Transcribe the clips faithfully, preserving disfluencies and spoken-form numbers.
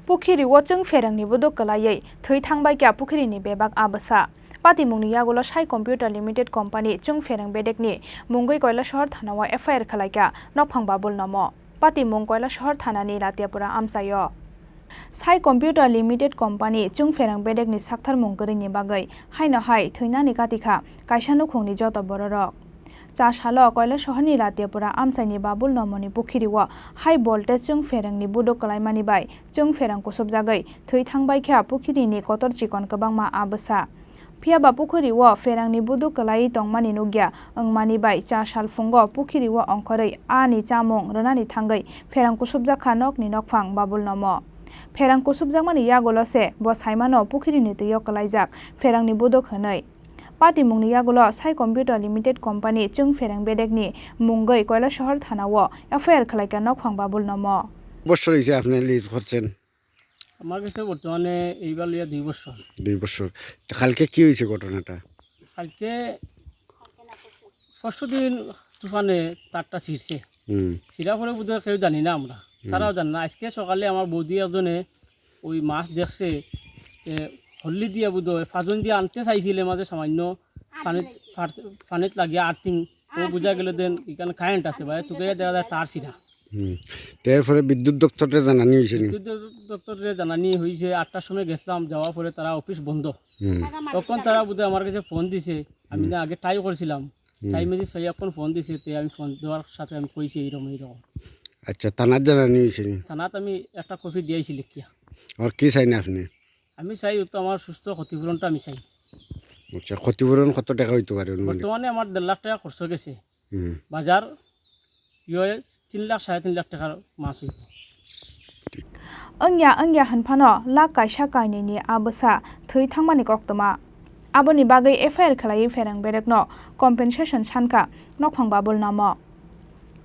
Pukhiri o chwng pherangni buduk kwlaiwi thwi thangbaikha pukhirini bebak a bwsa. Patimungni yagulo Sai Computer Limited Company chwng pherang bedekni mungwi Koilasohor thana-o F I R khwlaikha nokphang babul nomo. Patimung Koilasohor thanani Latiapura amchaio. Sai Computer Limited Company chwng pherang bedekni sakthar mung kwrwini bagwi haino hai thwinani katikha kaisa nukhungni joto bororok. Cha salo Koilasohorni Latiapura amchaini babul nomoni pukhirio high voltage chwng pherangni buduk kwlaimani bai chwng pherang kusubjagwi thwi thangbaikha pukhirini kotor chikon kwbangma a bwsa. Phiyaba pukhirio pherangni buduk kwlaiwi tongmani nukya wngmani bai cha salphungo pukhirio ongkhorwi ani chamung rwnani thangwi pherang kusubjakha nokni nokphang babul nomo. Pherang kusubjakmani yagulo se bo saimano pukhirini twio kwlaijak pherangni buduk hwnwi. Patimungni yagulo Sai Computer Limited Company chwng pherang bedekni mungwi Koilasohor thana-o F I R khwlaikha nokphang babul nomo. বছর হয়েছে আপনি লিজ করছেন? আমার কাছে বর্তমানে এইবার লইয়া দুই বছর। দুই বছর। তো কালকে কি হয়েছে ঘটনাটা? কালকে পরশু দিন তুফানে তারটা ছিঁড়ছে। হুম। ছিঁড়া পরে বোধহয় কেউ জানি না আমরা। হুম। তারাও জানে না। আজকে সকালে আমার বৌদি একজনে ওই মাছ দেখছে, এ, হল্লি দিয়ে বোধহয় ফাজন দিয়ে আনতে চাইছিলে মাঝে সামান্য পানিত ফাট-, পানিত লাগিয়া আর্থিং। ও বুঝা গেল দেন এখানে কারেন্ট আছে ভাই, তোকে দেখা যায় তার ছিঁড়া। হুম। তো এরপরে বিদ্যুৎ দপ্তরে জানানি হয়েছে নি? বিদ্যুৎ দপ্তরে জানানি হয়েছে, আটটার সময় গেছিলাম, যাওয়ার পরে তারা অফিস বন্ধ। হুম। তখন তারা বোধহয় আমার কাছে ফোন দিছে, আমি হুম। না আগে ট্রাই করছিলাম। হুম। টাইমে যে ছয় এখন ফোন দিছে, তে আমি ফোন দেওয়ার সাথে আমি কইছি এইরকম, এইরকম। আচ্ছা, থানাত জানানি হয়েছে নি? থানাত আমি একটা কপি দিয়েছি লিখিয়া। আর কি চাইনি আপনি? আমি চাই ও তো আমার সুস্থ ক্ষতিপূরণটা আমি চাই। আচ্ছা, ক্ষতিপূরণ কত টাকা হইতে পারে অনুমানিক? বর্তমানে আমার দেড় লাখ টাকা খরচ গেছে। হুম। বাজার কি হয়, তিন লাখ, সাড়ে তিন লাখ টাকার মাছ হইব। Wngya wngya hwnphano lakh kaisa kainwini a bwsa thwi thangmani koktwma. Aboni bagwi F I R khwlaiwi pherang bedekno compensation sankha nokphang babul nomo.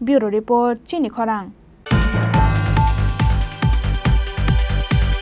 Bureau Report, Chini Khorang.